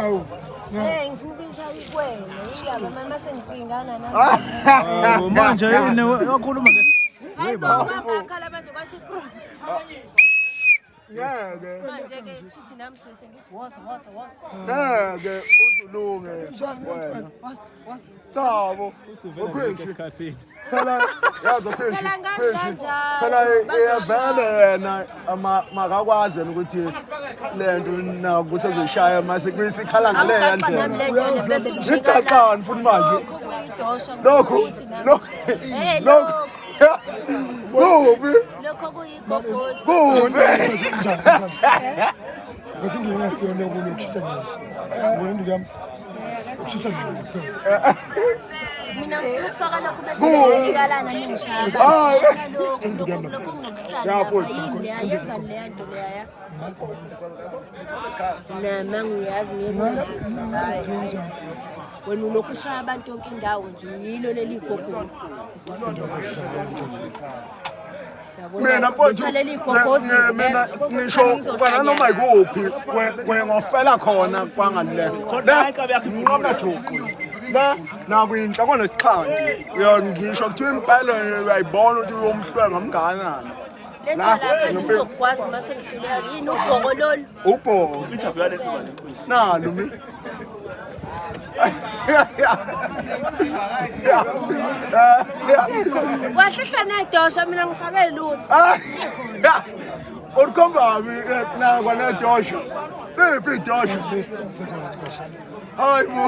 Awu. Eh, ngifuna ukuyishaya ikwele. Indaba mama sengipingana nami. Hawu, manje yini wakhuluma nge Hayi bo, bakhala manje kwathi kru. Ngeke. Manje ke shuthi nami suke sengithi woza woza woza. Ngeke uzulunge. Wena. Woza woza. Chabo. Ukhweshi. esikhathini. Phela yazi ukhweshi. Phela ngazi Khweshi. kanjalo. Phela Bazoshaya. vele yena makakwazi yena ukuthi le nto nakusezoyishaya mase kuyisikhala ngale Awugaxa nami ndlela. le nto bese ungishika la. Igaqani futhi manje. Lokhu kuyidosha Lokhu ukuthi nami. lokhu Eh, lokhu kuphi Lokho kuyigogozi. kuphi Njani? Njani? Ngathi ngingasiyona kulo kushintsha nini. Ubona induku yami? Ukushintsha nini kuphela. Mina ngifuna ukufaka lokhu bese ngiyanikalana ningishaya. Hayi. Lokhu lokhu kunobuhlali. Ya, futhi. Yini leya yenza leya nto leya. Nama ngiyazi ngeke. Wena ulokhu ushaya abantu yonke indawo nje yilo leli gogozi. Mina mfowethu leli gogozi. mina ngisho kuba nanoma yikuphi ngofela khona kwangale nqamla juqu la nakuyinhloko nesixhanti uyona ngisho kuthiwa impela uyayibona ukuthi uyomhlwenga mnganani. Letha La, la khona ngizokwazi uma sengihluleka yini ubhoko lolu. Ubhoko nalo mi. Wahlehla nedosha mina ngifake lutho. Ulikhombaphi nakwa nedosho? Liphi idosho? Bese sekhona xosha. Hayi bo.